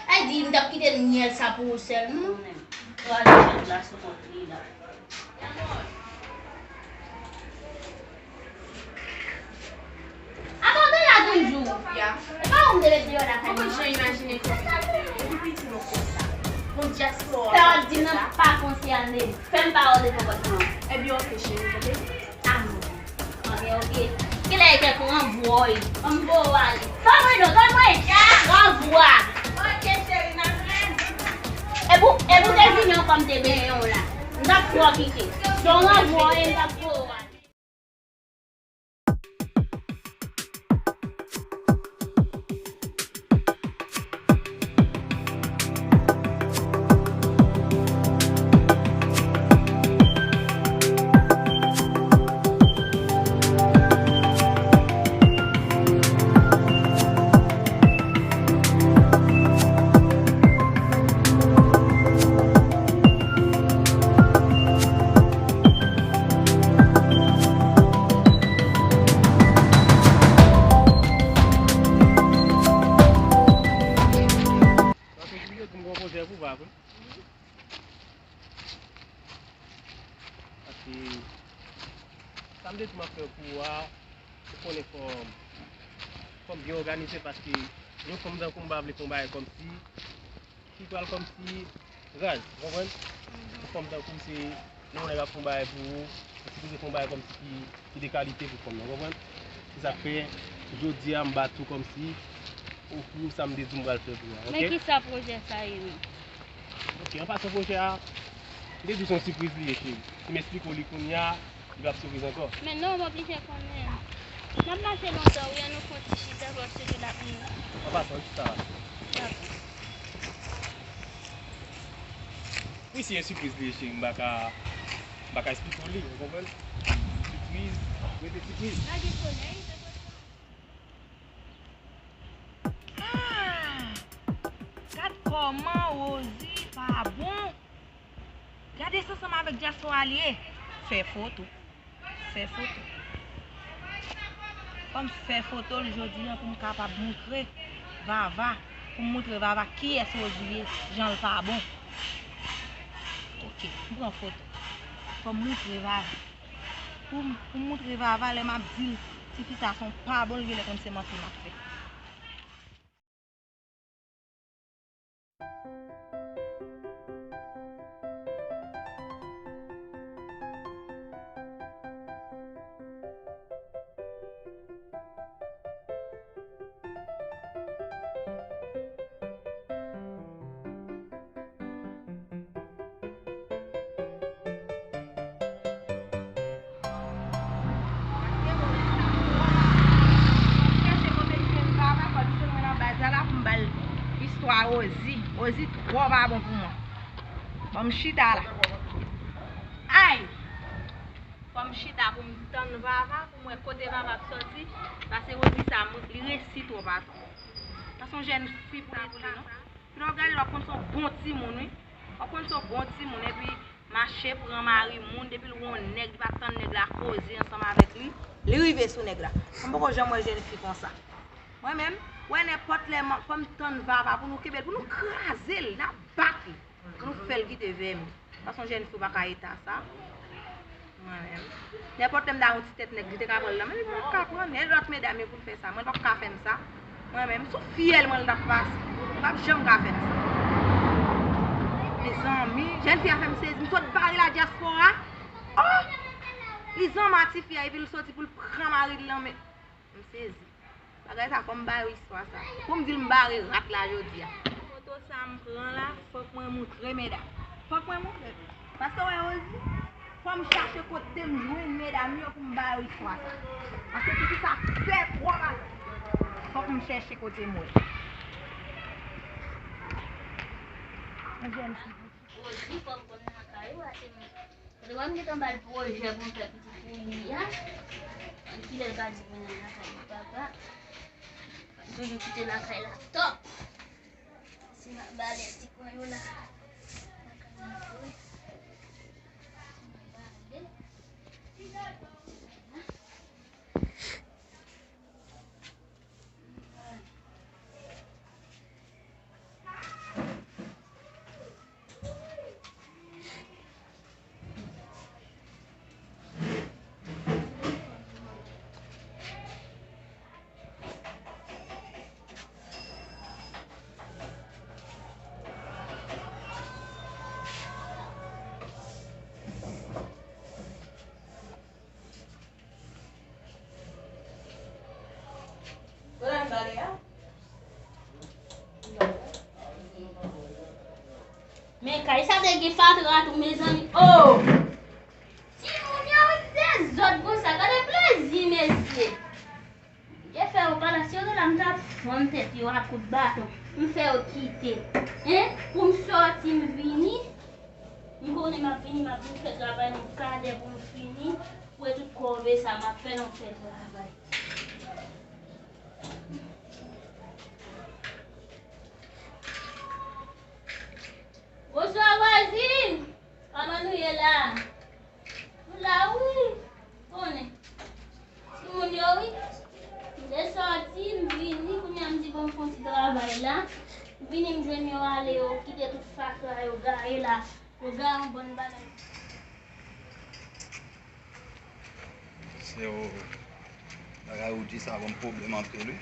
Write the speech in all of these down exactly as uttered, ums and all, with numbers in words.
Ay di, m t ap kite nyèl sa pou ou sèlman. Kraze chat la sou kont li la. Abandon la toujou. Sofia. E pa ou m te met deyò lakay mwen. Ou jan imajine kòm epi piti nou konsa. Bon dyaspora. Sa w ap di m nan pa konsène m. Fè m pawòl de konpòtman. Ebyen, oke, cheri, tande. Amou. Anben, oke. Kilè e kèk ranvwa w? Ranvwa w ale. Ban mwen non, ban mwen. Ranvwa. Oke, cheri, m ap rale. E pou, e pou te vini ankò m te benyen w la. M t ap fè w kite. Se yon ranvwa w ye, m t ap fè w ale. Paske si yo di m gon pwojè pou w, pa vre? Paske sa m te di m ap fè pou ou a, ou konnen fò, fò m byen òganize, paske yon fanm tankou m pa vle fè yon bagay kòmsi, ki pral kòmsi raz, ou konprann? Yon fanm tankou m se yon nèg ap fè yon bagay pou ou, ou sipoze fè yon bagay kòmsi ki, ki de kalite pou fanm nan, ou konprann? Se sa k fè, jodi a m bat ou kòmsi, ofri w sa m te di m pral fè pou ou a, oke? Men kisa pwojè sa ye menm? Oke, an pasan pwojè a, m te di se yon sipriz li ye, cheri. Si m esplike w li kounye a, li p ap sipriz ankò. Men non, m oblije konnen. N ap mache lontan, wi, an nou fè yon ti chita, paske nou ap mouri. An pasan, chita la. Dakò. Wi, se yon sipriz li ye, cheri, m pa ka, m pa ka esplike w li, ou konprann? Sipriz, rete sipriz. Pa gen solèy, se pou sa. Ah! Gad kòman Rosie pa bon. Gade sa ansanm avèk dyaspora li ye. Fè foto. Fè foto. Fò m fè foto l jodi a pou m kapab moutre Vava. Pou m moutre Vava kiyès Rosie ye, jan l pa bon. Oke, m pran foto. Fò m moutre Vava. Pou m, pou m moutre Vava lè m ap di l, tifi sa se yon pa bon, l genlè konn se manti m ap fè. Istwa Rosie. Rosie twò pa bon pou mwen. Ban m chita la. Ay! Fò m chita pou m tann Vava, pou m wè kote Vava ap sòti. Paske Rosie sa, li resi twòp atò. Sa se yon jèn fi pou li, pou li, non? Epi lè w ap gade l, w ap konn se yon bon timoun, wi. W ap konn se yon bon timoun, epi mache pran mari moun, depi l wè yon nèg, li pa tann nèg la koze ansanm avèk li, li rive sou nèg la. Mwen poko janm wè jèn fi konsa. Mwen menm, wè nenpòt lè, m, fò m tann Vava pou nou kenbe l, pou nou kraze l, n a bat li, pou nou fè l kite vèmi. Paske yon jèn fi w pa ka eta sa. Mwen menm. Nenpòt lè m ta yon ti tèt nèg, li te ka pran l nan men li, mwen pa ka pran l. E lòt medam yo pou l fè sa. Mwen l p ap ka fè m sa. Mwen menm, sou fyèl mwen l t ap pase. Li p ap janm ka fè m sa. Mezanmi, jèn fi a fè m sezi. M sot bare la dyaspora. Oh! Li zanma tifi a, epi l soti pou l pran mari l nan men. M sezi. Bagay sa, fò m ba yo istwa sa. Pou m di l m bare rat la jodi a. Foto sa m pran la, fòk mwen moutre medam. Fòk mwen moutre. Paske wè Rosie, fò m chache kote m jwenn medam yo pou m ba yo istwa sa. Paske tifi sa fè twòp atò. Fòk m chèche kote m wè. Yon jèn fi. Rosie, fòk mwen nan kay ou, ase mwen. Kote w ap gentan ba l pwojè pou l fè pitit pou li a? Kilè l ka di vin nan lakay li papa? Li toujou kite lakay la tòp. Si m ap bale ti kwen yo la. Lakay mwen vre. Si m ap bale. M bale. Men kay sa te gen fatra tou, mezanmi. Oh! Timoun yo, wi, dezòd konsa. Gade plezi, mesye. Yo fè yo pale, si yo te la, m t ap fann tèt yo ak kout baton. M fè yo kite. Hein? Pou m sòti, m vini. M konnen m ap vini, m ap vin fè travay m kadè pou m fini. Pou tout kòve sa, m ap fè nan fè travay. Bonswa, vwazin! Kòman nou ye la? Nou la, wi. Konnen. Timoun yo, wi. M te sòti, m vini, kounye a m di, bon, m fè yon ti travay la. M vini, m jwenn yo ale, yo kite tout fatra, yo gaye la. Yo gaye yon bann bagay. Se, o, bagay ou di sa ban m pwoblèm anpil, wi.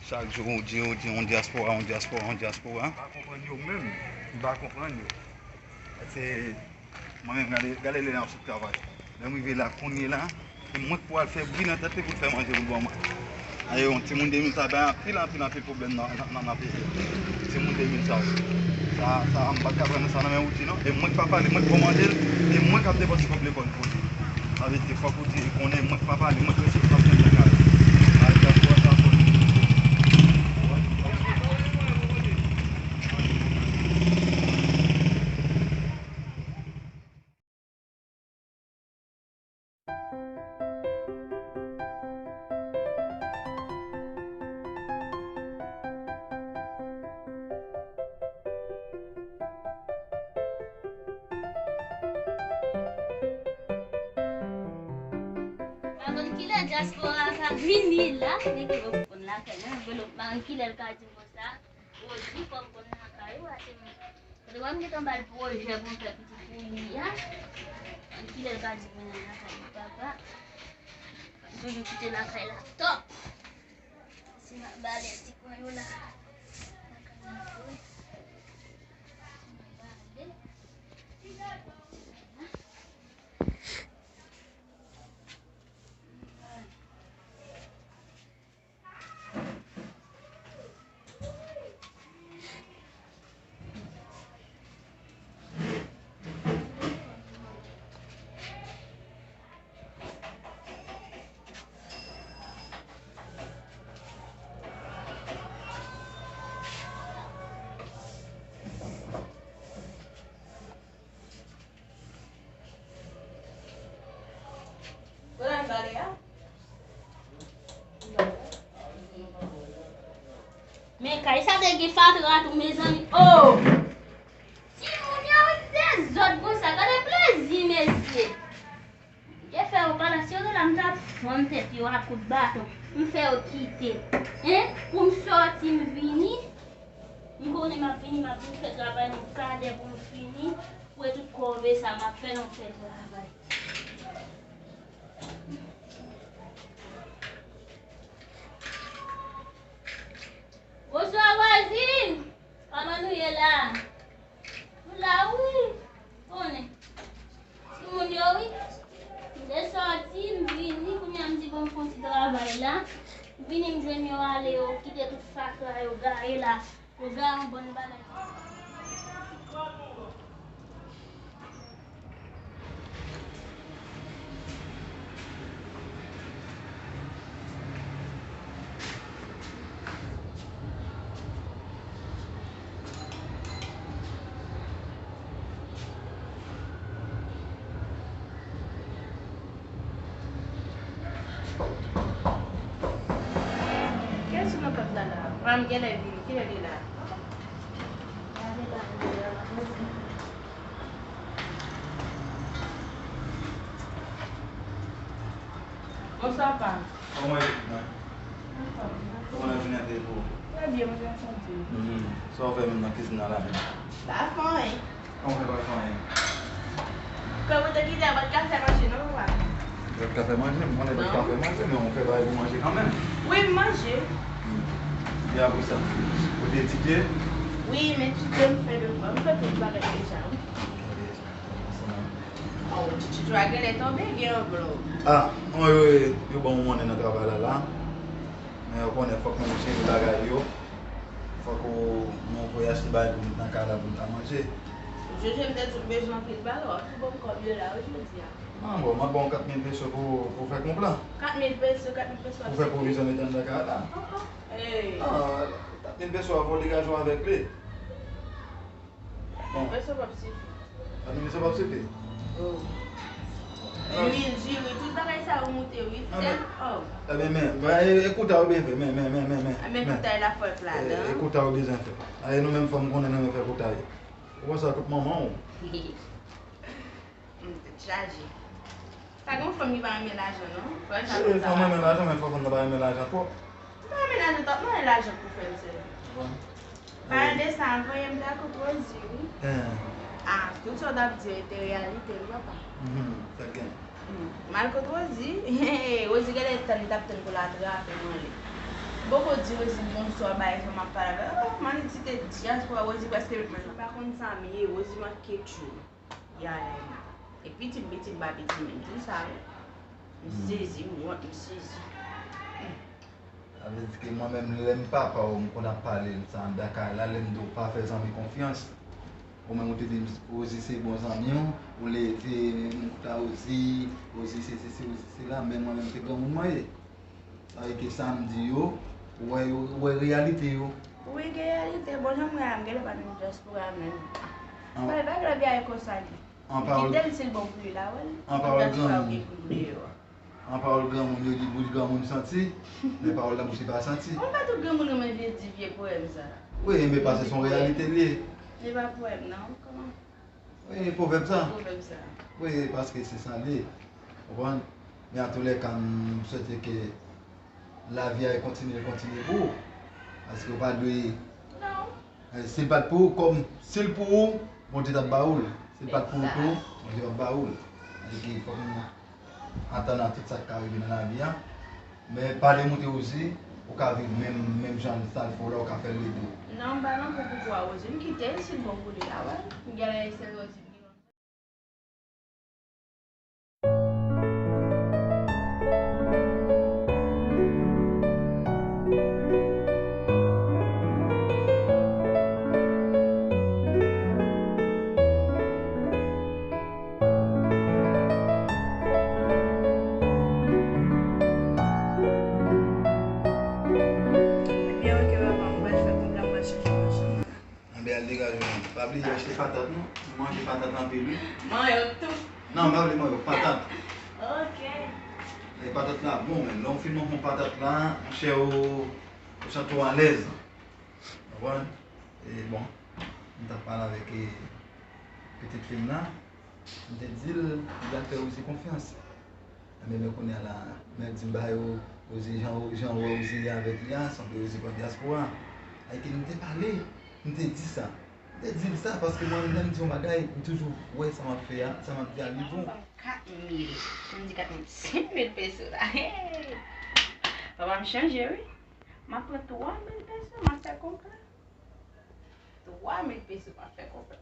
Chak jou ou di, ou di, yon dyaspora, yon dyaspora, yon dyaspora. M pa konprann yo menm. M pa konprann yo. Se, mwen menm, gade, gade lè an sot travay. Lè m rive la, kounye la, se mwen k pou al fè bri nan tèt li pou l fè manje pou l ban mwen. Ayo, yon timoun de mil sa bay anpil, anpil, anpil pwoblèm nan, nan, nan, nan peyi a. Timoun de mil sa, sa, sa, m pa t ka pran sa nan men Woody, non. E mwen k pa pale, mwen k ba w manje l, e mwen k ap depanse kòb lekòl pou li. Sa vle di, fòk Woody konnen mwen k pa pale, mwen k rete, mwen k rete nan kay. Sa vle di, fò sa fò. Pa konn kilè dyaspora a ka vini la, men ki yo konn lakay mwen, anvelop, pa konn kilè l ka di m konsa. Pwodui fò m konn lakay ou, ase m. Kote w ap met anba l pwojè pou m fè pitit pou li a. Ann kilè l ka di pou m lakay li, papa. M toujou kite lakay la tòp. Si m ap bale ti kwen yo la. Lakay la vre. Si m ap bale. Men kay sa te gen fatra tou, mezanmi. Oh! Timoun yo, wi, dezòd konsa. Gade plezi, mesye. Yo fè yo pale, si yo te la, m t ap fann tèt yo ak kout baton. M fè yo kite. Hein? Pou m sòti, m vini. M konnen m ap vini, m ap vin fè travay m kadè pou m fini. Pou tout kòve sa, m ap fè nan fè travay. Bonswa, vwazin! Kòman nou ye la? Nou la, wi. Konnen. Timoun yo, wi. M te sòti, m vini, kounye a m di, bon, m fè yon ti travay la. M vini, m jwenn yo ale, yo kite tout fatra, yo gaye la. Yo gaye yon bann bagay. Kiyès sou nan pòt la la? Mwen genlè vini. Kilè li la? Bonswa, pa. Kòman w ye, pitit mwen? Anfòm. Kòman lajounen an te ye pou ou? Trè byen, mwen an sante. Mhm. Sa w fè menm nan kizin nan la menm? Pa fè anyen. Kòman w fè pa fè anyen? Kòm ou te kite a, pa t ka fè manje non, papa. Ou pa t ka fè manje? M konnen w pa t ka fè manje, men w fè bagay pou manje kanmenm. Wi, m manje. Hmm. E apre sa, ou te etidye? Wi, m etidye, m fè devwa, m fè tout bagay deja, wi. Oh, Tchitchou a genlè tonbe, gen yon vlòg. Ah, mwen yo, yo ban m monnen nan travay la, la. Men ou konnen, fòk mwen jere bagay yo. Fòk ou, mwen voye achte bagay pou m nan kay la pou m ta manje. Jojo, m te di w bezwen anpil bagay, w ap tou ban m kòb yo la wi jodi a. Non, bon, m ap ba w kat mil peso pou, pou fè konplan. Kat mil peso, kat mil peso ap sifi? Pou fè pwovizyon mete anndan kay la. Ey! Ah, kat mil peso a, fò w degaje w avèk li. Bon. Mil peso p ap sifi. Kat mil peso p ap sifi? Oh. Lwil, diri, tout bagay sa yo moute wi. Sèl, oh. Ebyen, men, men, e, e koutay ou bezwen fè, men, men, men, men, men. Men koutay la fòk ladan. E, e koutay ou bezwen fè. Aye, nou menm fanm konnen nou renmen fè koutay. Ou konsa tout manman w. M tèt chaje. Pa gen yon fanm ki pa renmen lajan non. Fò sa. Wi, fanm renmen lajan, men fò fanm nan pa renmen lajan twòp. M pa renmen lajan twòp non, e lajan pou fè m sèvi. Paran de sa, anvan yè m t al kot Rosie wi. Ah, tout sa w t ap di yo, e te reyalite wi papa. Sa k gen? M al kot Rosie. Rosie genlè tann, li t ap tann pou l atrape m anlè. M poko di Rosie bonswa, bay fanm ap pale avè l. Oh, m annik site dyaspora, Rosie prèske met mwen nan. M pa konn sa m ye, Rosie manke tjou. Ya, ya, ya. E pitit, pitit, ba pitit, men m di w sa wi. M sezi, m wont, m sezi. Sa vle di ke mwen menm, lè m papa w, m konn ap pale l sa anndan kay la, lè m di w pa fè zanmi konfyans. Ou menm ou te di m, Rosie se bon zanmi w, ou leve, m kouta Rosie, Rosie se sesi, Rosie se la, men mwen menm se granmoun mwen ye. Sa vle ke sa m di yo, ou wè yo, ou wè reyalite yo. Wi, gen reyalite. Bon, jan m wè a, m genlè pa nan dyaspora menm. An- Bay, bay, lavi a e konsa li. An pawòl Kite l, si l bon pou li la, wè l. An pawòl granmoun. An pawòl granmoun, yo di bouch granmoun santi, men pawòl nan bouch li pa santi. Bon, pa tout granmoun renmen vye di vye powèm sa. Wi, men paske se yon reyalite li ye. Li pa powèm, non? Kòman? Wi, pwovèb sa. Pwovèb sa. Wi, paske se sa li ye. Ou konprann? Men antoulèka, m swete ke lavi a kontinye, kontinye pou ou. Paske ou pa dwe Non. Eh, si l pa t pou ou, kòm si l pou ou, Bondye t ap ba ou l. Si l pa t pou ou tou, Bondye p ap ba ou l. Sa vle di fòk nou atann a tout sa k ka rive nan lavi a. Men pa demoute Rosie, ou ka viv menm, menm jan sa l fè w la, ou ka fè l lede w. Non, m pa nan kou pou kou a Rosie. M kite l, si l bon pou li la, wè. M genlè se Rosie. Ebyen, oke, papa, m pral fè konplan, m pral chanje machin. Anben, al degaje w. Pa bliye achte patat, non. Nou manje patat anpil, wi. Manyo tou. Non, m pa vle manyo, patat. Oke. E patat la bon, men lè w fin manman patat la, monchè, ou, ou santi w alèz. Ou konprann? E bon, m t ap pale avèk, e, pitit fi m nan. M te di l, m pral fè Rosie konfyans. Enben, men kounye a la, men di m ba yo, Rosie, jan, jan w wè Rosie ye avèk li a, sanble Rosie pran dyaspora. Ayiti, m te pale, m te di sa. M te di l sa, paske mwen, lè m di yon bagay, m toujou wè sa m ap fè a, sa m ap di a, li bon. Ban m kat mil, m di kat mil, senk mil peso la. Hey! Papa m chanje, wi. M ap pran twa mil peso, m ap fè konpran. Twa mil peso pa fè konprann.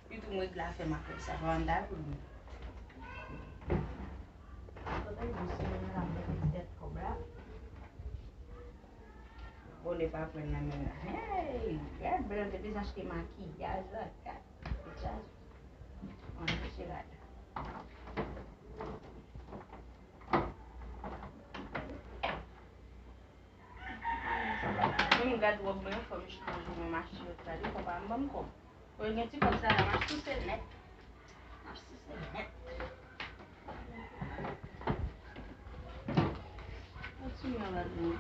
Pi tou mwen la fè m ap fè sa pa m ta vle. Kote m sou men la mete ti tèt kòb la. Bonè pa pran nan men la. Hey, gad blan te bezwen achte makiyaj la, gad. Makiyaj. Mwen achte la. Mwen m gad wòb mwen anfòm, jis nan jou mwen m achte lòt la, li fò pa m ban m kòb. Pou l gen ti kòb sa la, m ap souse nèt. M ap souse nèt. Kontinye anba dlo.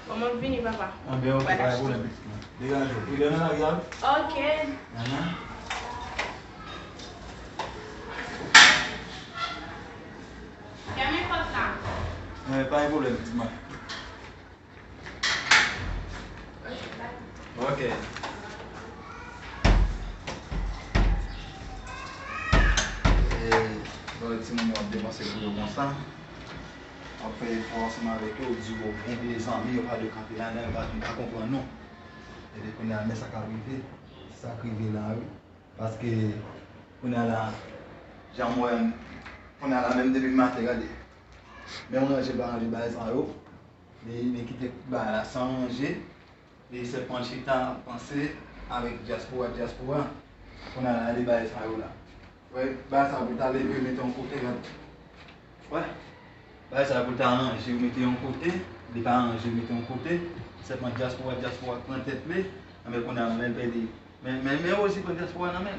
Bon, m ap vini, papa. Anben, oke, pa gen pwoblèm, pitit mwen. Degaje w. Pridè nan lari a, wi. Oke. Ahan. Fèmen pòt la. Anben, pa gen pwoblèm, pitit mwen. Oke, bye. Oke. E, lè timoun yo ap depanse pou yo konsa. W ap fè efò ansanm avèk yo, w di yo bon vye zanmi, yo pa dwe kanpe ladan, yo pa vin pa konprann nou. Epi kounye a, men sa k ap rive. Sa k rive la wi. Paske kounye a la, jan m wè m, kounye a la menm depi maten gade. Men yon ranje pa ranje bagay sa yo. Li, li kite bagay la san ranje. Li senpman chita panse avèk dyaspora, dyaspora. Kounye a la, li bagay sa yo la. Wè, bagay sa pou l ta leve mete yon kote, gad. Wè. Bagay sa pou l ta ranje, ou mete yon kote, li pa ranje, ou mete yon kote. Senpman dyaspora, dyaspora k pran tèt li. Anben kounye a, lè l pèdi. Men, men, men Rosie pran dyaspora nan men.